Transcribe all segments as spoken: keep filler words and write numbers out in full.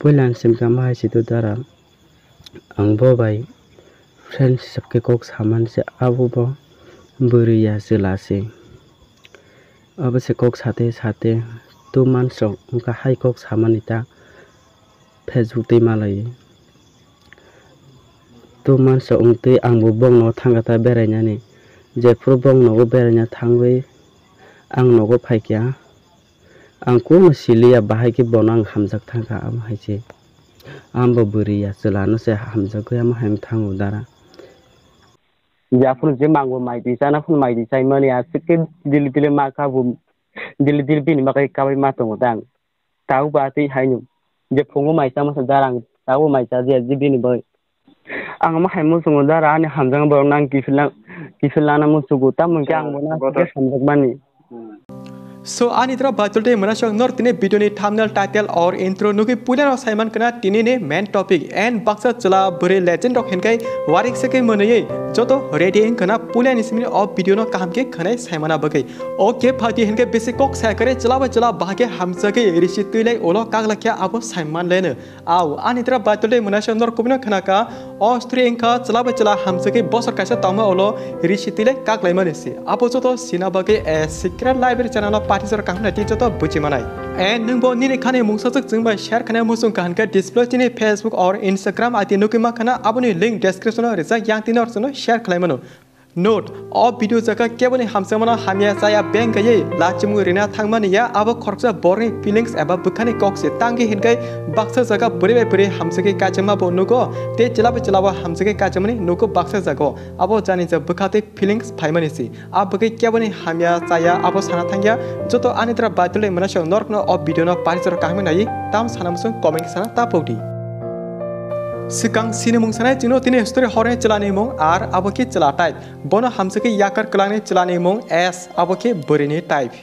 Puila ang simkha ma hai si to dara. Ang bo bai friends hisab khe kok samani se, abo bo bwrwi ya chwla se. Abo se kok sate sate two months rok wngkha hai kok samani ta Facebook twi malai. Two months rok wngtwi ang bo bong nogo thangkha ta berainani. Jephuru bong nogo beraina thangwi ang nogo phaikha. Ang kunu siliya bahai khe bono ang hamjak thangkha, amo hai se. Ang bo bwrwi ya chwla no se hamjagwi amo hai wng thango dara. Ya phuru je mango mai di chana phuru mai di chai mani aswk khe dili dili ma kha bo dili dili bini bagwi kabai ma tongo dang. Tabuk ba twi haino je phungo mai chama sa dara ang tabuk mai cha je je bini bagwi. Ang ma hai muchungo dara ani hamjakma borok no ang kiphilna kiphilna muchugo tamo hwnkhe ang bono aswk khe hamjakmani. So ani dra battle day mwnaswk nor tini video ni thumbnail, title or intro nugwi puila no saiman kana tini ni main topic and baksa chwla bwrwi legend rok hinkai warik se khe mwnwi joto ready wng kana puila ni simi o video no kaham khe khwnai saimana bagwi. Okay phaidi hinke bisi kok sakare chwla bai chwla bahai khe hamjagwi risi twilai ulo kaglakya abo saiman leno. Au, ani dra battle day mwnaswk nor kubino khnaka, o story wngkha chwla bai chwla hamjagwi bosor kaisa tongma ulo risi twilai kaklaimani se. Abo joto sina bagwi a secret library channel o party jora kaham nai tei joto buji manai. And nwng bo nini khani mungsajwk chwng bai share khanai muchung kaham khe display chini Facebook or Instagram I D nugwi ma khana aboni link description o rijak yang tini or chwngno share khlai mano. Note, o video jaga keboni hamjakmano hamya chaya beng gaiwi lachimung rina thangmani ya abo khoroksa borni feelings eba bwkhani kok se tangwi hinkai baksa jaga bwrwi bai bwrwi hamjagwi kaijakma bo nugo tei chwla bai chwla bo hamjagwi kaijakmani nugo baksa jago abo janija bwkha tei feelings phaimani se a bwkhe keboni hamya chaya abo sana thangya joto ani dra battle day mwnaswk norokno o video no parijora kaham nai tam sana muchung comment sana tapokdi. Swkang sinimung sanai chwngno tini story horni chwlani mung R abo khe chwla type. Bono hamjakhe yakar kwlangni chwlani mung S abo khe bwrwini type.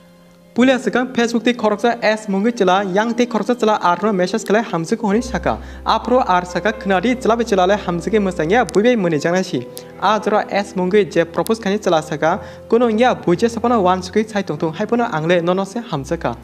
Puila swkang Facebook tei khoroksa S mungwi chwla yang tei khoroksa chwla R no message khlai hamjakhe hwnwi sakha. Aphuru R sakha khwnadi chwla bai chwla le hamjakhe mwchangya buibai mwnwi jangnai si. A jora S mungwi je propose khaini chwla sakha kuno wngya buija saphano wansugwi sai tongthung haiphano ang le nono se hamjakha.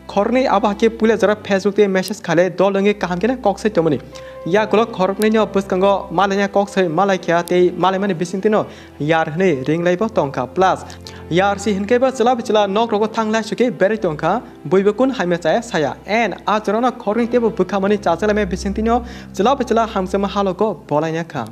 Khoroknwi abo hakhe puila jora Facebook tei message khalai dol wngwi kaham kheno kok sai tongmani. Yagulo khoroknwino bwskango malaina kok sai malaikha tei malaimani bisingtwino yar hwnwi ringlaibo tongkha. Plus yar si hinkhe bo chwla bai chwla nok rogo thanglai sukhe berai tongkha. Buibo kun hamya chaya saya. And a jorano khoroknwi teibo bwkhamani chachaklaimani bisingtwino chwla bai chwla hamjakma halogo bolaina kha.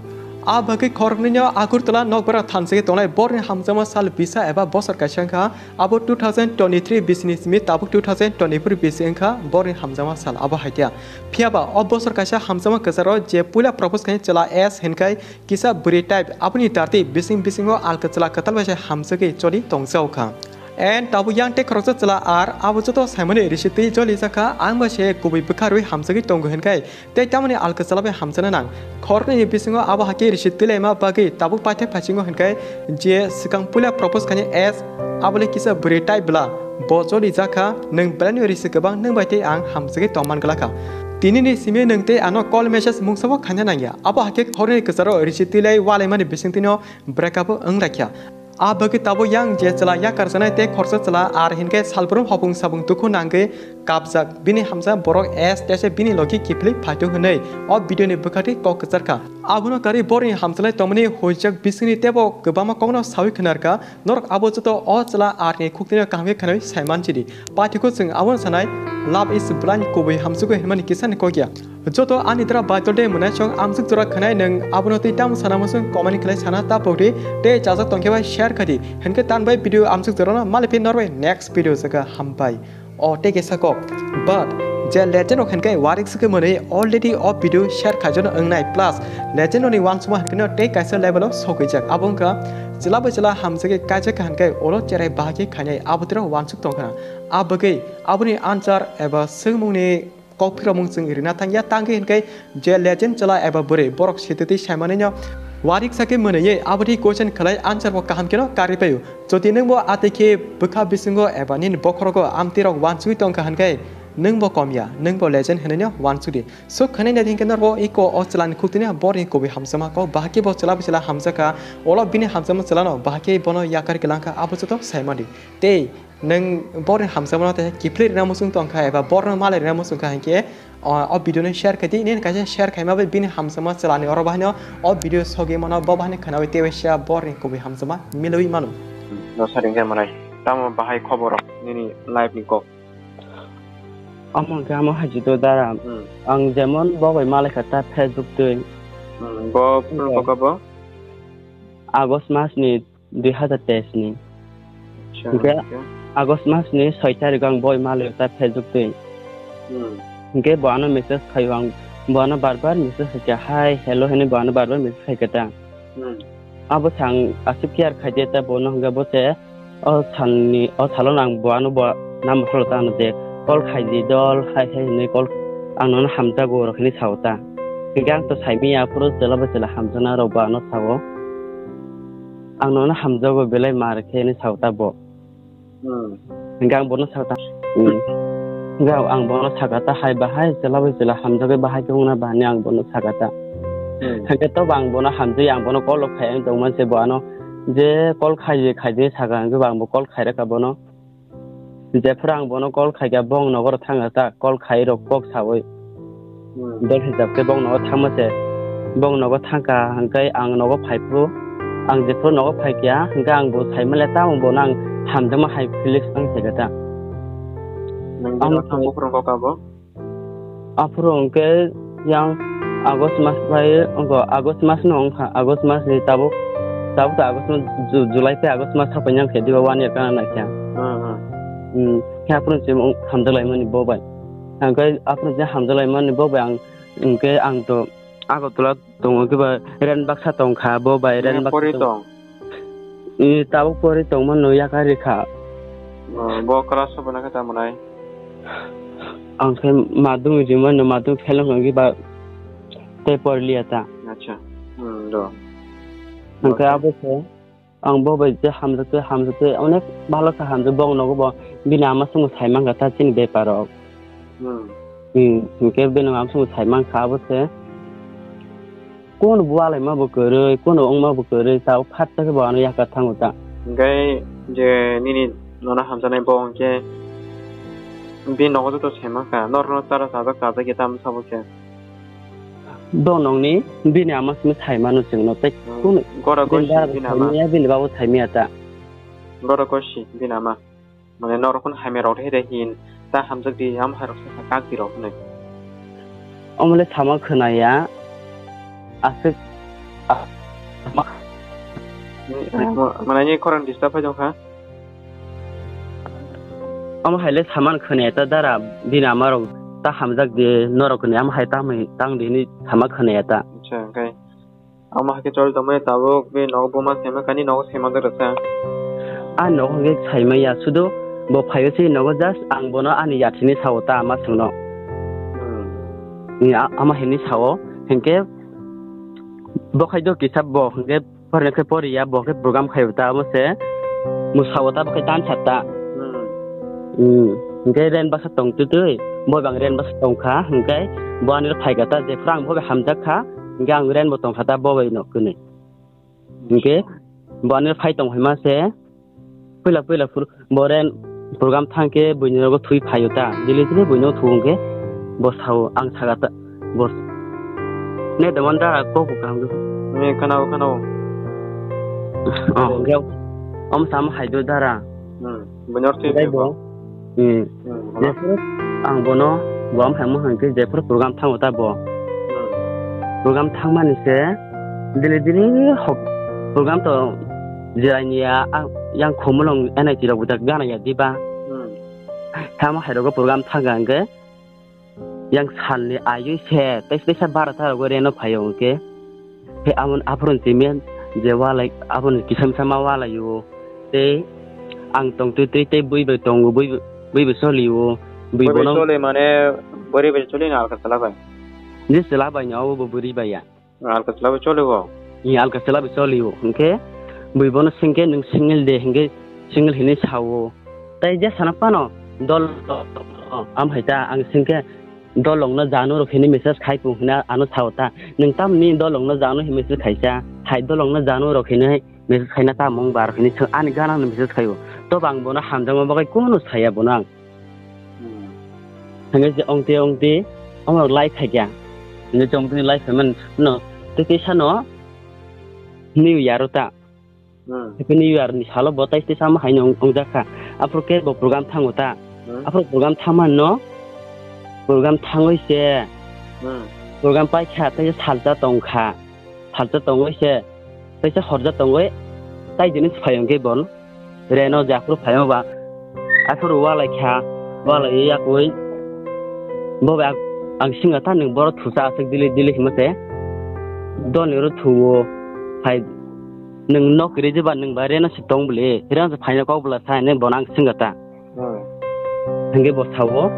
A bagwi khoroknwino Agartala nokbar thansa khe tongnai borni hamjakma sal bisa eba bosor kaisa wngkha. Abo two thousand twenty-three bisini simi tabuk two thousand twenty-four bisi wngkha borni hamjakma sal abo haikhe. Phiyaba o bosor kaisa hamjakma kwcharo je puila propose khaini chwla S hinkai kisa bwrwi type aboni dartwi bising bisingo alka chwla kwtal bai se hamjagwi choli tongjaokha. And tabuk yang tei khoroksa chwla R abo joto saimani risi twi jolijakha ang bai se kubui bwkha rwi hamjagwi tongo hinkai tei tamoni alka chwla bai hamjakna nang. Khoroknwini bisingo abo hakhe risi twilaima bagwi tabuk paithak phaisingo hinkai je swkang puila propose khaini S abole kisa bwrwi type bwla bo jolijakha nwng belaino risi kwbang nwng bai tei ang hamjagwi tongman glakha. Tinini simi nwng tei ano call message mungsabo khaina nangya abo hakhe khoroknwini kwcharo risi twilai walaimani bisingtwino breakup wng laikha. A bagwi tabuk yang je chwla yakar sanai tei khoroksa chwla R hinkhe salbrum hopung sabung dukhu nangwi kapjak bini hamsa borok S tese bini logi kiphilwi phaito hwnwi o video ni bwkhaktwi kok kwcharkha. Abono karwi borokni hamsalai tongmani huijak bisingni teibo kwbangma kokno sawi khwnarkha. Norok abo joto o chwla R ni khuktwino kaham khe khwnwi saiman chidi. Paithakgo chwng abono sanai, love is blind, kubui hamjakgo hinmani kisani kokya. Joto ani dra battle day mwnai chwng amsuk jora khwnai nwng abono twi tamo sana muchung comment khlai sana tapokdi tei chajak tongkhe bai share khadi. Hinkhe tan bai video amsuk jorano maliphi norbai next video jaga hambai. O tei kaisa kok. But je legend rok hinkhe warik swkhe mwnwi already o video share khaijano wngnai plus legend rokni wansukma hinkheno tei kaisa level o sokwijak abo wngkha chwla bai chwla hamjakhe kaijak kha hinkhe oro cherai bahai khe khainai abo tei rok wansuk tongkha. A bagwi aboni answer eba swngmungni kok phiromung chwng rina thangya tangwi hinkhe je legend chwla eba bwrwi borok sititwi saimanino warik sakhe mwnwi aboni question khlai answer bo kaham kheno karwi paio. Jodi nwngbo atwi khe bwkha bisingo eba nini bokhorogo amtwi rok wansugwi tongkha hinkhe nwngbo komya nwngbo legend hwnwino wansukdi. So khwnai nai hinkhe norbo iko o chwlani khuktwini borni kubui hamjakma kok bahai khe bo chwla bai chwla hamjakha olo bini hamjakma chwlano bahai khe bono yakar kwlangkha abo joto saimandi. Tei Nwng borni hamjakmano tei kiphilwi rwna muchung tongkha eba borno malai rwna muchung kha hinkhe, o, o video no share khai di. Nini kaisa share khaima bai bini hamjakma chwlani oro bahaino o video sogwi mano, bo bahaino khwnawi tei waisa borni kubui hamjakma milwi mano. No saring khe manai. Tamo bahai khobor rok nini life ni kok? Omo khe amo hai jito dara. Hmm. Ang jemon bo bai malai kha ta Facebook twi. Hmm, bo phone Omo. Kok bo? August mas ni dui hazar teis ni. Acha, hingke acha. August mas ni soi tarik ang boi malai ta Facebook twi. Hmm. Hingke bo ano message khaio ang, bo ano bar bar message khaikha, "Hi, hello," hinwi bo ano bar bar message khaikha ta. Hmm. Abo se ang aswk care khaide ta bono hingke bo se o salni, o salo ang bo ano bo number holo ta ano je call khaidi dol, hai hai hinwi call ang nono hamjago rok hinwi sao ta. Hingke ang to saimanya aphuru chwla bai chwla hamjakna rok bo ano sao. Ang nono hamjago belai mar khe hinwi sao ta bo. Hmm. Hingke ang bono saka ta. Hmm. Hingke ang bono saka ta hai bahai chwla bai chwla hamjagwi bahai khe wngna ba hinwi ang bono saka ta. Hmm. Hingke to ang bono hamjagwi ang bono call rok khai tongma se bo ano je call khai je khai de saka hingke bo ang bo call khai rwkha bono. Jephuru ang bono call khaikha, bong nogo rok thangkha ta, call khai rok kok saui. Hmm. Dol hisab khe bong nogo thangma se, bong nogo thangkha, hingkhe ang nogo phaiphuru, ang jephuru nogo phaikha, hingkhe ang bo saimale tamo bono ang hamjakma hai feelings wng khaikha ta. Nwng Ang bini thangbo phwrwng kok abo? Aphuru hwnkhe yang August mas bai, wngkha August mas no wngkha, August mas ni tabuk, tabuk to August mas, Ju-, July tei August mas hapai yang khe diba one year kana naikha. Hmm, hmm. Hmm, khe aphuru se hamjak laimani bo bai. Hwnkhe aphuru se hamjak laimani bo bai ang, hwnkhe ang to Agartala tongo, khe ba rent baksa tongkha, bo bai rent baksa pori tong. Tong? I tabuk pori tongmano yakarikha. Oh, bo class o bwna khe tamo nai? Ang khe madung rimano, madung fail wngkha ba tei porliya ta. Acha. Hmm, do. Hwnkhe abo se ang bo bai je hamjakhe, hamjakhe onek bhalo khe hamjak, bong nogo bo bini ama swngo sai mankha ta chini bepar rok. Hmm. Hmm, hwnkhe bini ama swngo sai mankha abo se. Kuno bo alaima bo kwrwi, kuno wngma bo kwrwi, ta o phat ta khe bo ano yakar thango ta. Hingkhe je nini nono hamjaknai bo hwnkhe bini nogo joto saimankha, norokno chara chajak chajak ya tamo sabo khe. Bo nongni bini ama simi saimano chwngno tei Hmm, kuno gora bini gosi dara bini ama. Saimaya, bini babo saimaya ta. Gora gosi bini ama. Mane norok phano hamya rok rehre hin ta hamjak di, am hai rok sa kak di rok hinwi. Omo le sama khwnaya, aswk, a-, ma- Ni, ma-, mane ni khorang disturb phai tongkha. Omo hai le sama khwnaya ta dara, bini ama rok ta hamjak di, norok ni ama hai ta hamwi tang di hinwi sama khwnaya ta. Acha, hwnkhe. Omo hai khe choli tongmani tabuk bini nogo buma saimankha, nini nogo saimanjak rwkha? Ani nogo hwnkhe saimanya, sudu bo phaio se nogo just ang bono ani yathini sao ta ama songno. Hmm. Ni a-, ama hinwi sao, hinkhe bo khai do kisa bo hinkhe porina khe poriya, bo khe program khaio ta, amo se mo sao ta, bo khe dansa ta. Hmm. Hmm. Hinkhe rent baksa tong twi twi, bo bang rent baksa tongkha, hinkhe bo ani phaikha ta, jephuru ang bo bai hamjak kha, hinkhe ang rent bo tongkha ta, bo bai no kwnwi. Hinkhe bo ani phai tong phaima se, puila puila phuru bo rent program thangkhe buini nogo thwi phaio ta, dili dili buino thung khe bo sao ang saga ta, bo ne deman dara kok kok kang. Ni khana khana. Oh, hinkhe om sam hai do dara. Hmm. Buino thwi Tei phaio bo. Hmm. Hmm, wala. Jephuru ang bono, bo wng phaima hwnkhe jephuru program thango ta bo. Hmm. Program thangmani se dili dili hok program to jirai niya, a, yang khumulwng N I T rok bwdak gana ya diba. Hmm. Tamo hai rogo program thangkha hwnkhe yang salni ayui se tei teisa bara ta rogo reno phaio hwnkhe. He amon aphuru simi je walai, aphuru kisa misa ma walai o. Tei ang tong twi twi tei bui bai tongo, bui, bui bai soli o. Bui Bui bai bono soli mane buri bai soli na alka chwla bai? Je chwla bai no, abo bo buri bai ya. Alka chwla bai soli o? Ni alka chwla bai soli o. Hwnkhe bui bono singkhe nwng single de hwnkhe single hinwi sao. Tei je sana phano dol am hai ta ang singkhe dolongno janu rok hinwi message khai pung hwnwi ano sao ta. Nwng tamni dolongno janu hinwi message khaisa, hai dolongno janu rok hinwi message khaina ta mung bar hinwi swng ani gana no message khaio. Toba ang bono hamjakma bagwi kunu saya bono ang. Hmm. Hingke je ongte ongte, omo lai khaikya. Hingke je ongte lai khaimano, tei teisa no New Year o ta. Hmm. Happy New Year ni salo bo tai teisa ma haino ong-, ongjakha. Aphuru khe bo program thango ta. Hmm. Aphuru program thangmano, program thangoi se, Hmm. program paikha, tei salsa tongkha. Salsa tongoi se, teisa horja tongoi, tai jini phai ongke bon. Reno je aphuru phaima ba, aphuru walai kha, walai yakui. Bo ba ang singa ta nwng boro thusa aswk dili dili hima se. Doni ro thuo, hai nwng nok ri je ba nwng ba reno si tong bwle, reno se phaina kok bwla sa hwnwi bono ang singa ta. Hmm. Hingke bo sao,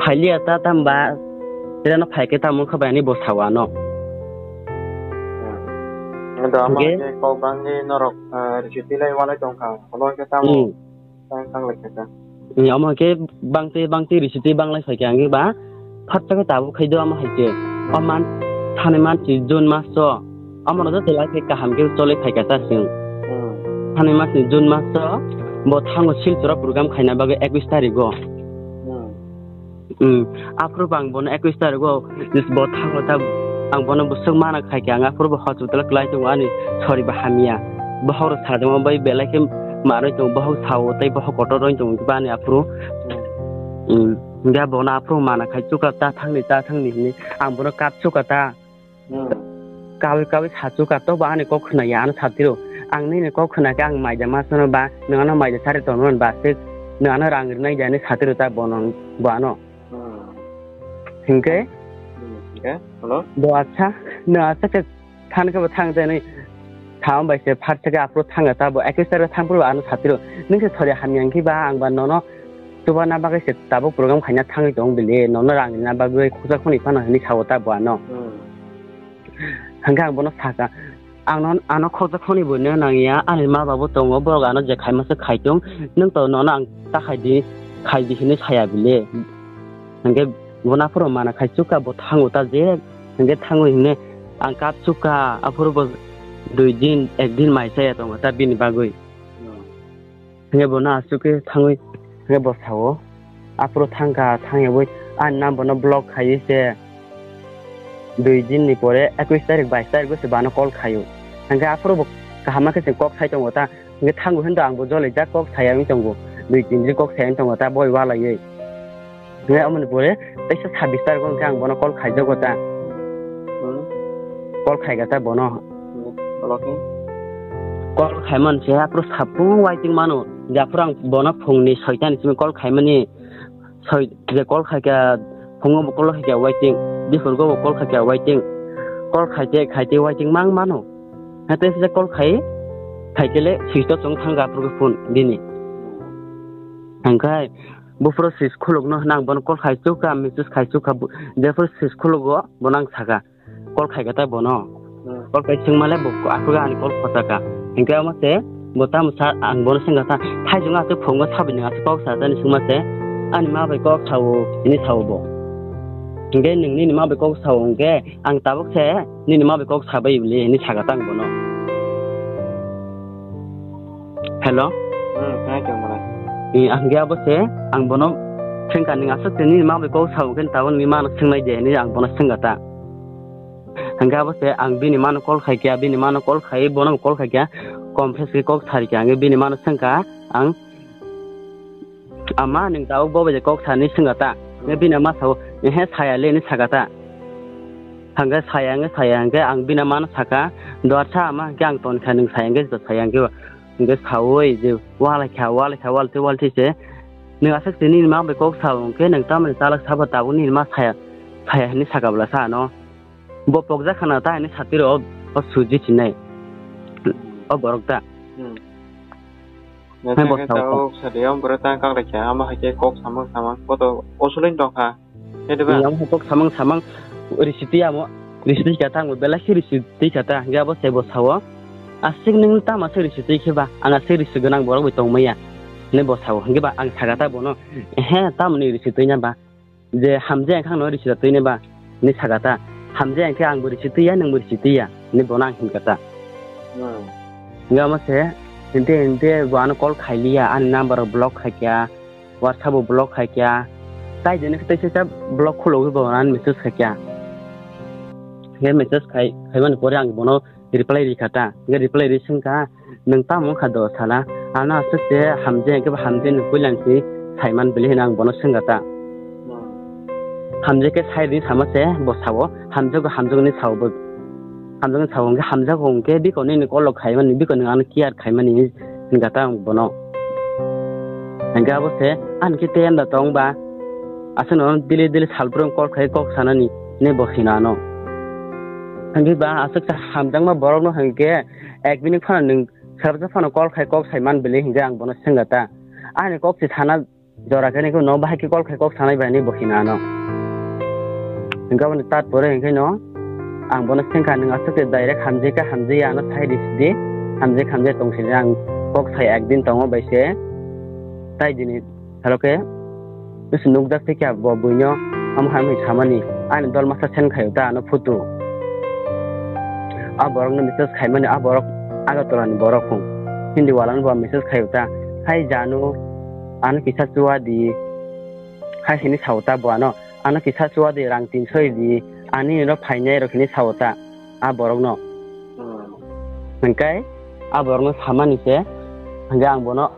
phailiya ta tamba, reno phaike tamo kha bai ani bo sao ano. Hmm. Ando ama Hingke? Ke kok bangni norok, ah, risi tilai walai tongkha, holo ke tamo. Hmm. Tang tang lai kha. Ni omo ke bangte bangte risiti banglai phaikha ang ba phatsa khe tabuk khai do omo hai khe. O man thani man si June mas o omo no joto lai khe kaham khe cholai phaikha ta sing. Hmm. Thani mas ni June mas o bo thango Silchar o program khaina bagwi ekwis tarik o. Hmm. Hmm. Aphuru bo ang bono ekwis tarik o bo thango ta ang bono bwswk mana khai khe ang aphuru bo hospital o kwlai tongo ani sori bo hamya. Bohok rok sajagma bai belai khe manwi tongo, bohok sao tei bohok kotor wng tongo bani aphuru. Hmm. Hmm. Hingke bono aphuru mana khai chuka ta thangni ta thangni hinwi ang bono kap chuka ta. Hmm. Kawi kawi sa chuka to bo ani kok khwnaya ano satiro. Ang nini kok khwnakhe ang maida masano ba nwng ano maida sari tongmani ba se nwng ano rang rinai da hinwi satiro ta bono bo ano. Hmm. Hingke? Hmm, hingke? Hello? Bo acha, no acha ke than ke bo thang jani. Thang bai se phat ke apro thang ta bo ekwis tarik thang pro ano satiro. Nung se thori hamyang ki ba ang ba nono tuba na bagwi se tabuk program khaina thangwi tong bili nono rang na bagwi khusa khoni phano hini sawo ta bo ano. Hmm. Hingke ang bono saka, ang no, ano khoroksa khoroknwi bo nangya, ani ma babo tongo, borok ano je khaima se khaitung, nwng to nono ang ta khai di, khai di hinwi saya bile. Hingke bono aphuru mana khai chuka bo thango ta je, hingke thango hinwi ang kap chuka, aphuru bo dui din, ek din mai chaya tongo ta bini bagwi. Hingke bono aswk khe thangwi hingke bo sao. Aphuru thangkha, thangyawi ani number no block khaiwi se dui din ni pore ekwis tarik, bais tarik o se bano call khaio. Hingke aphuru bo kaham khe se kok sai tongo ta. Hingke thango hinto ang bo jolai jak kok saya wng tongo. Dui tin din kok saya wng tongo ta boi walaiwi. Hingke amoni pore teisa sabis tarik o hingke ang bono call khaijago ta. Hmm. Call khaiga ta bono. Hmm. Call khe? Call khaiman se aphuru sapung waiting mano. Je aphuru ang bono phungni soita ni simi call khaimani. Soi, je call khaikha phungo bo call khaikha waiting. Diphuru go bo call khaikha waiting. Call khaite khaite waiting mang mano. Hate se call khai, khaikele switch off wng thangkha aphuru phone bini. Hingkhai, Buphuru switch khulukno hwnwi ang bono call khai chukha, message khai chukha, bu-, jephuru switch khulugo, bono ang sakha, call khaikha ta bono. Hmm. Call khai swngmale bo aphuru ani call khosakha. Hinkhe omo se bo tamo sa ang bono swngkha ta, "Thaijwng aswk phungo sabini aswk kok sa," tani swngma se, "Ani ma bai kok sao," hinwi sao bo. Hinkhe nwng nini ma bai kok sao hinkhe ang tabuk se nini ma bai kok sabai bili hinwi sakha ta ang bono. Hello? Hmm, khna tong mala. Eh, ang ge abo se, ang bono sengkha ning aswk se nini ma bai kok sao khe tabuk nini mano swngnai de hinwi ang bono swngkha ta. Hingke abo se ang bini mano call khai kha, bini mano call khai, bono call khai kha, confess khe kok sari kha, ang bini mano swngkha, ang Ama, nwng tabuk bo bai kok sani swngkha ta? Hwnkhe bini ama sao, "Ehe, saya le," hinwi sakha ta. Hwnkhe saya, hwnkhe saya, hwnkhe ang bini amano sakha, "Dorsa ama, hwnkhe ang tonkha, nwng saya," hwnkhe saya, hwnkhe, hwnkhe saui je, "Walai kha, walai kha, walai twi, walai twi se. Nwng aswk se nini ma bai kok sao, hwnkhe nwng tamoni chalak sabo tabuk nini ma saya, saya," hinwi sakha bwla sa ano. Bo pokjak khana ta hinwi satiro o, o suji sinai. O borok ta. Hmm. Hai bo sao. Tao sadi ang bwrwi tang kang lekha, amo hai khe kok samang samang, koto osulin tong kha. Hai diba? Yang kok samang samang, risi twi amo, risi twi kha ta, ang belai khe risi twi kha ta, hingke abo se bo sao. Aswk nwng tamo se risi twi khe ba, ang aswk risi gwnang borok bai tong maya. Hinwi bo sao, hingke ba ang sakha ta bono, "Ehe, tamoni risi twi na ba?" Je hamjai ang khang no risi twi ne ba, hinwi sakha ta. Hamjai ang khe ang bo risi twi ya, nwng bo risi twi ya, hinwi bono ang hinkha ta. Hmm. Hingke amo se, Hinte hinte bo ano call khailiya, ani number rok block khaikha, WhatsApp bo block khaikha. Tai dini khe teisa block khulogwi bo ano message khaikha. Hingke message khai, khaimani pore ang bono reply rikha ta. Hingke reply ri swngkha, "Nwng tamo wngkha do sala? Ano aswk se hamjai hingke bo hamjai nwng puila si saiman bili," hino ang bono swngkha ta. Hamjai khe sai ri sama se bo sao, hamjago, hamjago ni sao bo. Hamjago ni sao hingke hamjago hingke biko nini call rok khaimani, biko nwng ano care khaimani hingkha ta ang bono. Hingke abo se, "Ani khe tei anda tong ba? Aswk no dili dili salbrung call khai kok sanani," hinwi bo hino ano. Hingke ba aswk sa hamjakma borok no hingke ek minute phano nwng self phano call khai kok sai man bili hingke ang bono swngkha ta. Ani kok se sana jora khe nini no bahai khe call khai kok sanai bai hinwi bo hino ano. Hingke aboni tat pore hingke no ang bono swngkha, "Nwng aswk se direct hamjai kha, hamjai ya ano sai ri sidi, hamjai hamjai tong sidi, ang kok sai ek din tongo bai se." Tai dini Salo khe bisi nukjak tei khe bo buino omo hai wngwi samani, ani dol masa send khaio ta ano photo. A borokno message khaimani, a borok Agartala ni borok hwn. Hindi wala no bo message khaio ta, "Hai Janu, ano kisa chuwa di," hai hini sao ta bo ano, "Ano kisa chuwa di, rang tinso di, ani no phainai rok," hini sao ta a borokno. Hwnkhe a borokno samani se, hwnkhe ang bono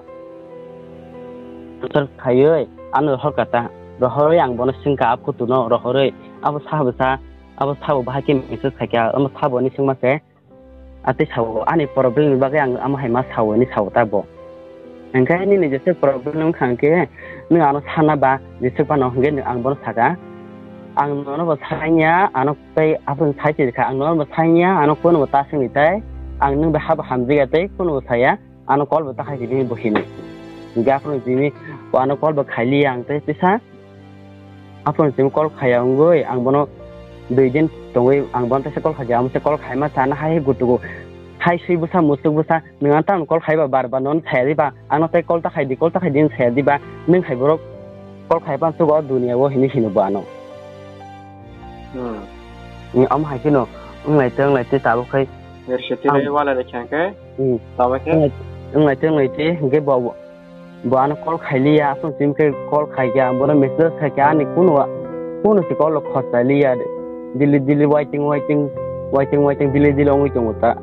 answer khaiwi ano rohorkha ta. Rohorwi ang bono swngkha a photo no rohorwi, abo sa bwsa, abo sabo bahai khe message khaikha, omo sabo hinwi swngma se, a tei sao ani problem ni bagwi ang amo hai ma sao hinwi sao ta bo. Hwnkhe nini jesa problem wngkha hwnkhe nwng ano sana ba, jesa phano hwnkhe ang bono saka, "Ang nono bo sanya, ano tei aphuru sai se kha, ang nono bo sanya, ano kuno bo ta swngwi tai, ang nwng bai habo hamjak ya tei kuno bo saya." Ano call bo ta khai sidi bo hini. Hingke aphuru simi, o ano call bo khailiya ang tei tisa. Aphuru simi call khaiya wngwi ang bono dui din tongwi ang bono tisa call khaikha, amo se call khaima sana hai gutugo. Hai sui bwsa musuk bwsa nwng ano tamo call khaiba bar bar nono saya diba? Ano tei call ta khaidi, call ta khaidi saya diba? Nwng hai borok call khaipan chugo dunia o hini hino bo ano. Hmm. Ni omo hai kheno wnglai tei wnglai tei tabuk khai. Ni siti ang lai wala de khe khe. Hmm. Tabuk khe. Wnglai, wnglai tei wnglai tei hingke bo, bo ano call khailiya, aswk sim khe call khaikha, ang bono message khaikha, ani kuno, kuno se call rok khosai liya. Dili dili waiting, waiting, waiting, waiting, dili dili wngwi tongo ta.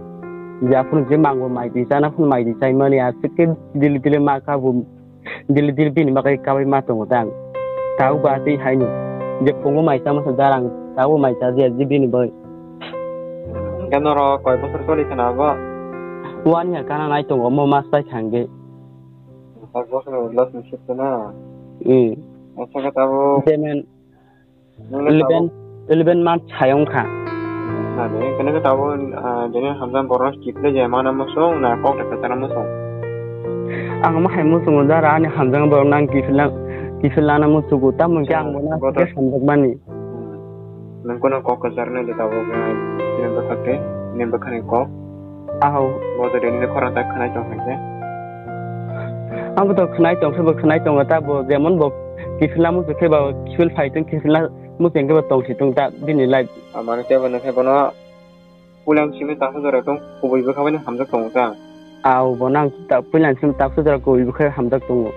Je aphuru je mango mai di chana phun mai di chai mani, aswk khe dili dili ma kha bo. Dili dili bini bagwi kabai ma tongo tang. Tabuk ba tei haino. Je phungo mai chama sa jarang, tabuk mai cha je je bini bagwi. Khe norok koi bosor choli khna bo? One year kana nai tongo, mo mas pai thangwi. Koi bosor relationship khna? Hmm. Asa khe tabuk. Jemen Nini eleven, tabuk eleven month sayong kha. Na de, kene ke tabuk, ah, jene hamjak borok kiphilwi je mana musung, na kok da kwchana musung. Ang ma hai musungo jara ani hamjak borok nang kiphilna, kiphilna musugo, tamo khe ang bono bodo. Khe hamjak mani. Hmm. Nang kono kok kwchar nai de tabuk, ah, nini bwkhak de, nini bwkhani kok. Aho. Bo to deni khorang tak khanai tong khe. Abo to khanai tong khe bo khanai tongo ta bo jemon bo kiphilna muchung khe ba kiphil phai tong kiphilna muchung khe bo tong si tong ta bini life. Amani tei bo nokhe bono pulang simi taksa jora tong kubui bwkha bai hamjak tongo ta. Aw bo nang ta pulang simi taksa jora kubui bwkha hamjak tongo.